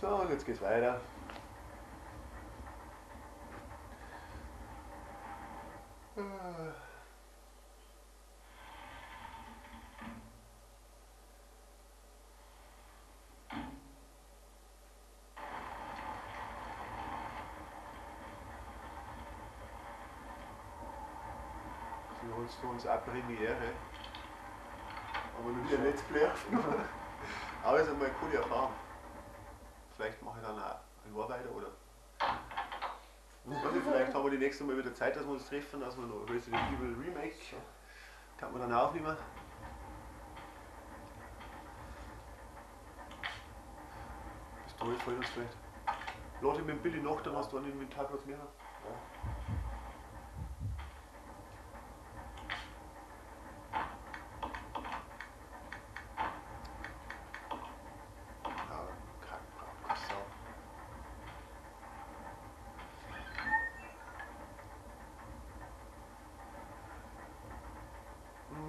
So, und jetzt geht's weiter. Für uns auch Premiere. Aber nur wieder Let's Play aufgenommen. Aber es ist einmal eine coole Erfahrung. Vielleicht mache ich dann auch ein Jahr weiter, oder? Also vielleicht haben wir die nächste Mal wieder Zeit, dass wir uns treffen, dass wir noch Resident Evil Remake kann man dann aufnehmen. Bis dahin fällt uns vielleicht. Lade ich mit dem Billy noch, dann hast du einen Inventarplatz mehr. Ja.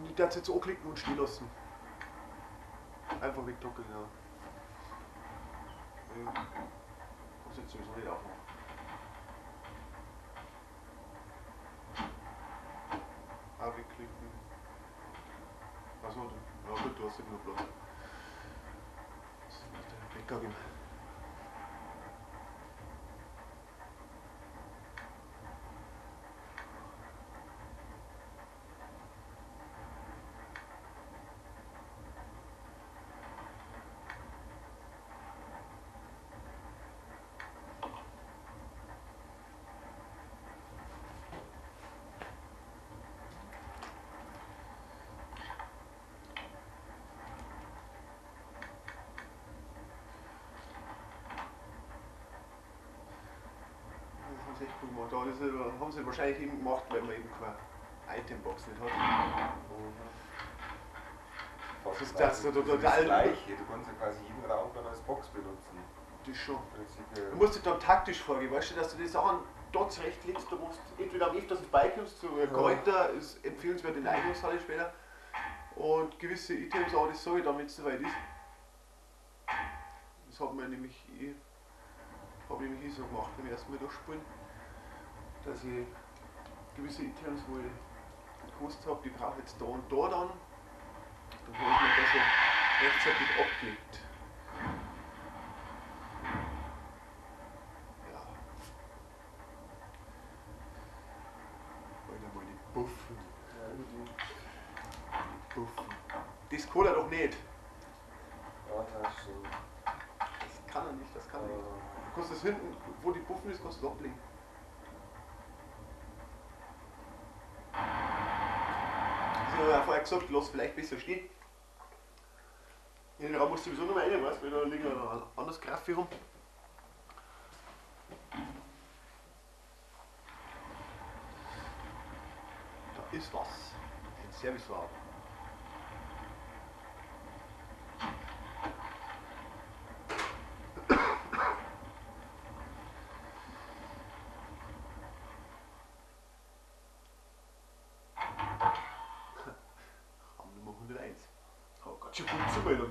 Ich darf jetzt anklicken und stehen lassen. Einfach wegdrucken, ja. Ja. Kannst jetzt sowieso nicht aufmachen. Auch wegklicken. Achso, ja gut, du hast ja genug Platz. Das muss der Bäcker geben. Echt cool gemacht. Aber das haben sie wahrscheinlich eben gemacht, weil man eben keine Itembox nicht hat. Fast das ist das total das Gleiche. Du kannst ja quasi jeden Raum dann als Box benutzen. Das schon. Du musst dich dann taktisch vorgehen, weißt du, dass du die Sachen dort zurechtlegst, du musst entweder am öftersten beikommst, zu Kräuter ist empfehlenswert in der Eingangshalle später. Und gewisse Items, aber das sage ich dann, wenn es soweit ist. Das hat man nämlich habe ich nämlich so gemacht beim ersten Mal durchspielen, dass ich gewisse Items, wo ich gewusst habe, die brauche ich jetzt da und da dann, dann habe ich mir das so rechtzeitig abgelegt. Ja. Alter, mal die Buffen. Die Buffen. Das kann er doch nicht. Ja, das stimmt. Das kann er nicht, das kann er nicht. Du kannst das hinten, wo die Buffen ist, kannst du das ablegen. Ich habe ja vorher gesagt, lass vielleicht besser stehen. In den Raum musst du sowieso noch mal rein, weißt du, weil da liegt ja noch ein anderes Graffi rum. Da ist was. Ein Servicewagen.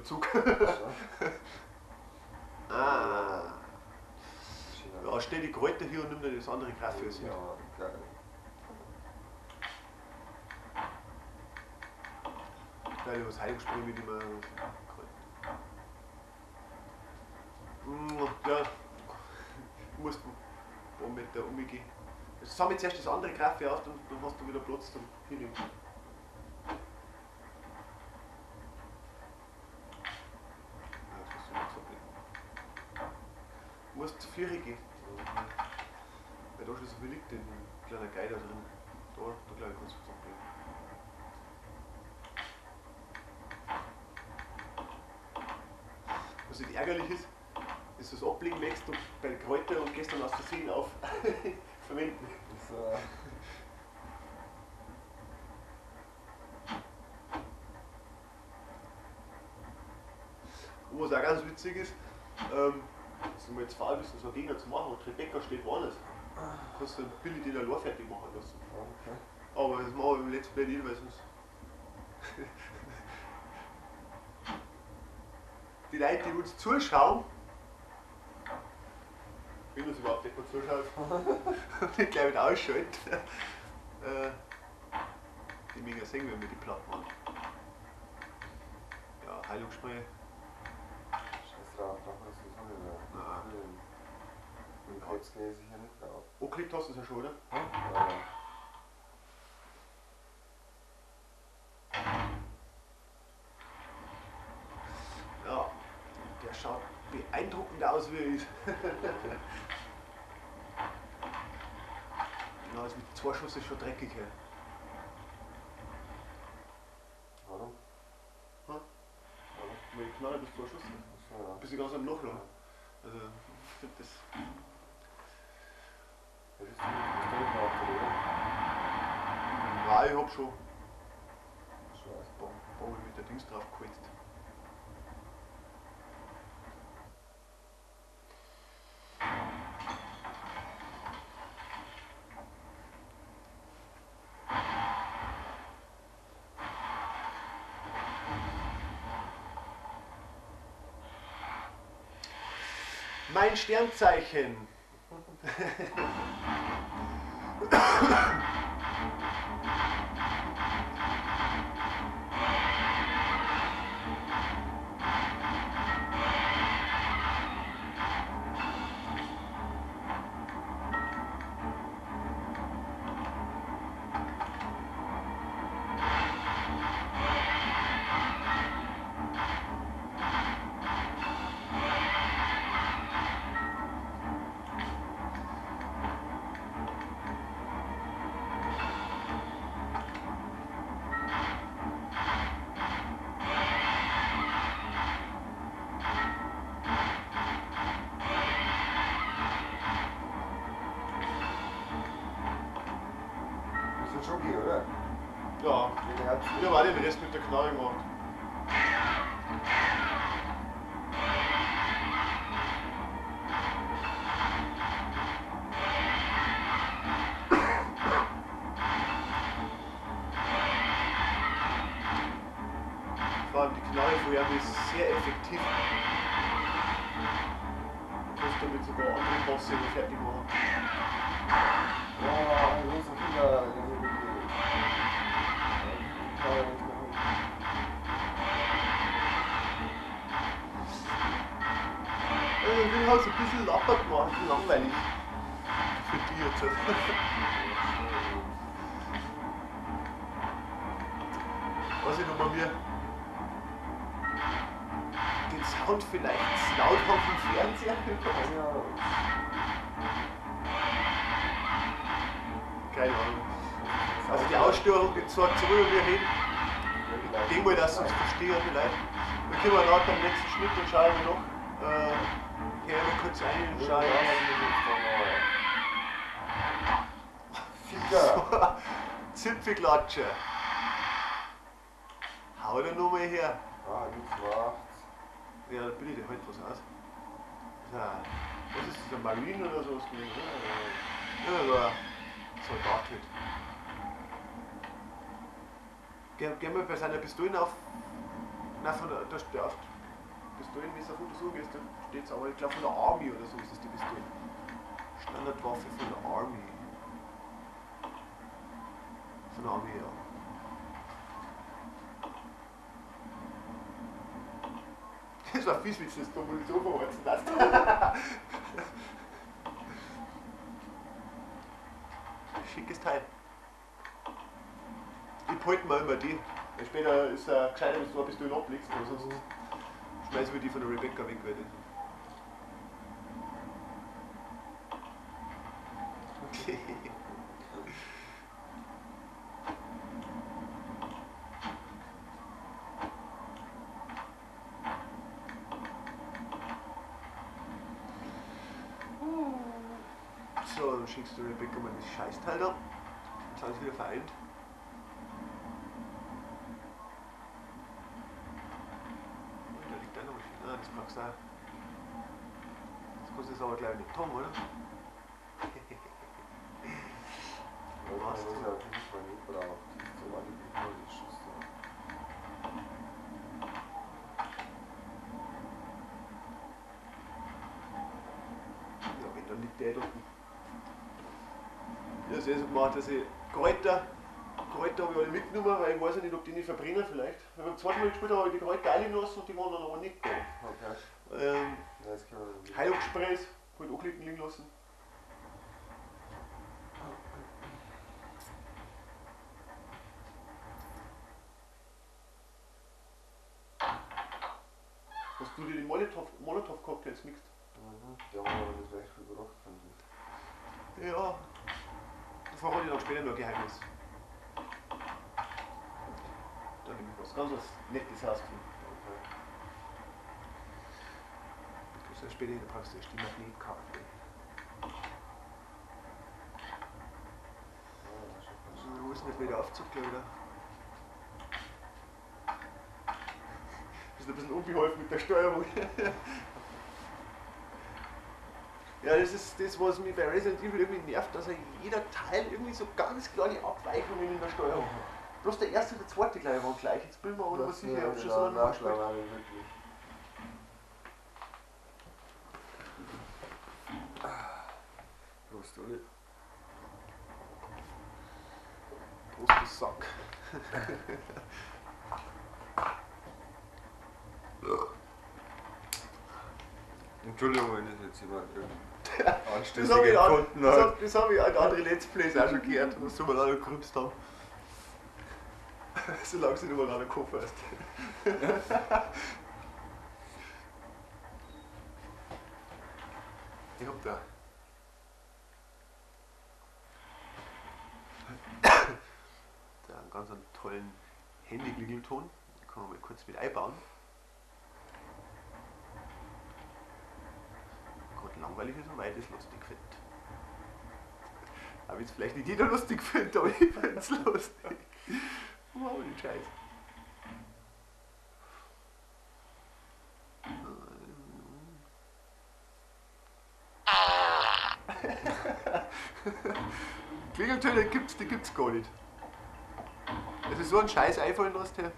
Zug. Ah. Ja, stell die Kräuter hier und nimm dir das andere Kaffee mit. Ja, geil. Geil, was heimspringen mit immer Kräuter. Ja, du musst ein paar Meter umgehen. Sammel zuerst das andere Kaffee auf, dann hast du wieder Platz zum Hinnehmen. Du musst zu Viere gehen. Weil da schon so viel liegt, ein kleiner Geider drin. Da glaube ich, kannst du was ablegen. Was nicht ärgerlich ist, ist das Ablegen wächst und bei den Kräutern und gestern aus Versehen auf verwenden. So. Und was auch ganz witzig ist, dass du mal jetzt faul bist, so ein Ding zu machen und Rebecca steht woanders. Du kannst dann Billy den allein fertig machen lassen. Okay. Aber das machen wir im Let's Play nicht, weil sonst. Die Leute, die uns zuschauen, Wenn uns überhaupt jemand zuschaut und ich gleich wieder ausschalte. Die Menge sehen, wenn wir die platt machen. Ja, Heilungsspray. Scheiß drauf, brauchen wir das sowieso nicht mehr. Nein. Mit dem Krebs gehe ich sicher nicht drauf. Angeklickt hast du es ja schon, oder? Ja. Ja, der schaut beeindruckend aus, wie er ist. Ja, also mit 2 Schuss ist schon dreckig hier. Warum? Hm? Warum? Weil die Knarre bis 2 Schuss. Achso, ja. Bis ich ganz am Nachladen. Also, ich finde das. Hättest du mit Pistole gemacht, oder? Nein, ich hab schon. Schon was. Bombe mit der Dings drauf geholt. Mein Sternzeichen. Jockey, oder? Ja. Den Ich habe auch den Rest mit der Knarre gemacht. Vor allem die Knarre von ihm ist sehr effektiv. Du kannst damit sogar andere Bosse noch fertig machen. Ja, ein großer Finger, der hier wirklich. Ich habe es ein bisschen lapper gemacht, langweilig. Für die jetzt. Weiß ich noch bei mir den Sound vielleicht zu laut haben vom Fernseher? Keine Ahnung. Also die Aussteuerung, die zeigt zurück und wir reden. Ich denke mal, dass sie uns verstehen, die Leute. Wir können mal nach beim letzten Schnitt und schauen wir noch. Hier mal kurz rein und schauen. Ficker! Zipfelklatsche! Hau da nochmal her! Ah, nichts gemacht. Ja, da bin ich dir halt was aus. Was ist das, ein Marine oder sowas gewesen? Ja, so ein Soldat halt. Geh mal bei seiner Pistole auf. Nein, von der, da steht auf. Pistolen, wenn du auf Untersuchung gehst, da steht es aber, ich glaube von der Army oder so ist das die Pistole. Standardwaffe von der Army. Von der Army, ja. Das war fies, wenn du das da Munition verheizen lässt. Schickes Teil. Ich behalte mir immer die. Weil später ist es gescheiter, wenn du eine Pistole ablegst, aber sonst schmeißen wir die von der Rebecca weg, weil das. Okay. So, dann schickst du Rebecca mal das Scheißteil da. Dann sind sie wieder vereint. Da liegt auch noch was. Ah, das brauchst du auch. Das kannst du jetzt aber gleich nicht tun, oder? Was? Das ist ja wirklich mal nicht braucht. Das ist so lange die Schuss da. Ja, wenn, dann Dann liegt der dort. Ich habe es eh so gemacht, dass ich Kräuter habe ich alle mitgenommen, weil ich weiß ja nicht, ob die nicht verbrennen vielleicht. Weil beim zweiten Mal gespielt habe, habe ich die Kräuter alle lassen und die waren dann aber nicht da. Okay. Das kann man nicht. Heilungssprays habe ich auch liegen lassen. Hast du dir die Molotow-Cocktails mixt? Mhm, die haben aber nicht recht viel gebracht, finde ich. Ja, da verrate ich dann später noch ein Geheimnis. Da nehme ich was ganz was Nettes rausgefunden. Okay. Das ist später, da brauchst du erst die Magnetkarte. Ja, das ist schon fast. Wo ist denn jetzt wieder Aufzug, glaube ich, da? Bist ein bisschen unbeholfen mit der Steuerung. Ja, das ist das, was mich bei Resident Evil irgendwie nervt, dass jeder Teil irgendwie so ganz kleine Abweichungen in der Steuerung hat. Bloß der erste und der zweite gleich waren gleich. Jetzt bin ich mir aber nicht mehr sicher, ich hab schon so lange nicht mehr gespielt. Wirklich. Prost, Uli. Prost, du Sack. Entschuldigung, wenn das jetzt jemand irgendwie Das anstößig habe ich, empfunden hat. das hab ich an andere Let's Plays auch schon gehört, was sie mal gerübst haben. Solange sie nicht mal an Kopf hast. Ich hab da. Da einen ganz einen tollen Handy-Klingelton. Den kann man mal kurz mit einbauen. Gerade langweilig ist und weil ich das lustig finde. Aber jetzt vielleicht nicht jeder lustig findet, aber ich finde es lustig. Wow, den Scheiß. Klingeltöne gibt's, die gibt's gar nicht. Es ist so ein Scheiß einfallen lassen, her.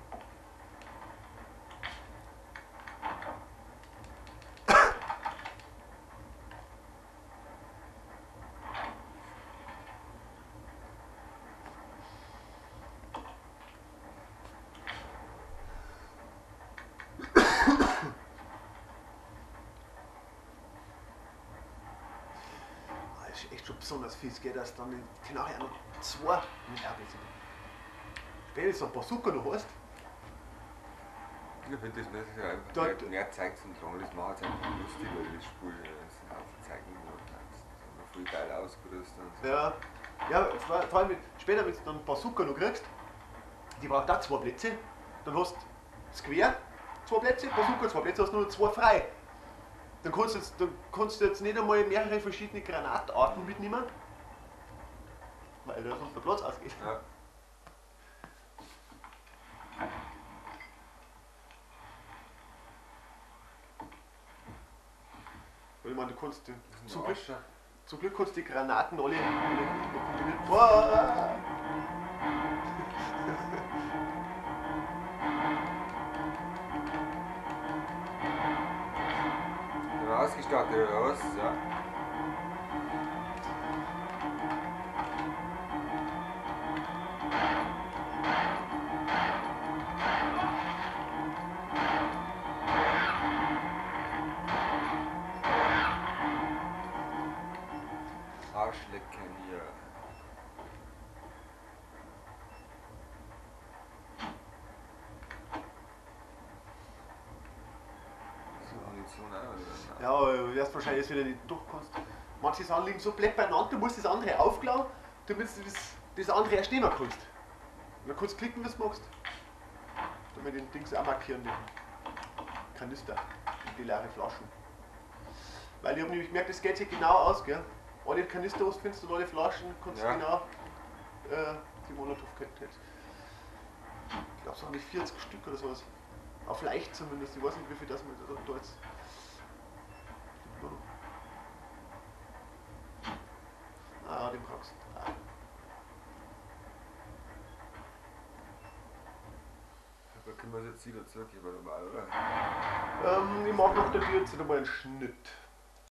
Das ist echt schon besonders fies, gell, dass dann die nachher noch zwei mit RBC. Spätestens noch Bazooka noch hast. Ich finde das nicht so einfach. Dort, mehr Zeug zum Tragen, das macht es einfach lustig, weil das Spiel das sind Haufen Zeug und das ist immer voll geil ausgerüstet und so. Ja, ja, vor allem später, wenn du dann Bazooka noch kriegst, die braucht auch 2 Plätze, dann hast du Square 2 Plätze, Bazooka 2 Plätze, hast nur noch 2 frei. Dann kannst du jetzt nicht einmal mehrere verschiedene Granatarten mitnehmen, weil da sonst der Platz ausgeht. Ja. Weil ich meine, du kannst zum Glück kannst du die Granaten alle kombinieren. Boah! Ausgestattet oder was? Ja. Arschlecken hier. Munition auch, oder? Ja, aber du wirst wahrscheinlich jetzt wieder nicht durchkommst. Manche Sachen liegen so blöd beieinander, du musst das andere aufklauen, damit du das andere erst nehmen kannst. Und dann kannst du klicken, was du magst. Damit den Dings auch markieren, den Kanister, die leere Flaschen. Weil ich habe nämlich gemerkt, das geht sich genau aus, gell? Alle Kanister, was du findest und alle Flaschen, kannst du ja genau die Molotow-Cocktails. Ich glaube, es waren nicht 40 Stück oder sowas. Auf leicht zumindest, ich weiß nicht, wie viel das mit da jetzt. Ah, den brauchst du. Ah. Da können wir es jetzt wieder zurückgeben, normal, oder? Ich mache noch der Tür jetzt nochmal einen Schnitt.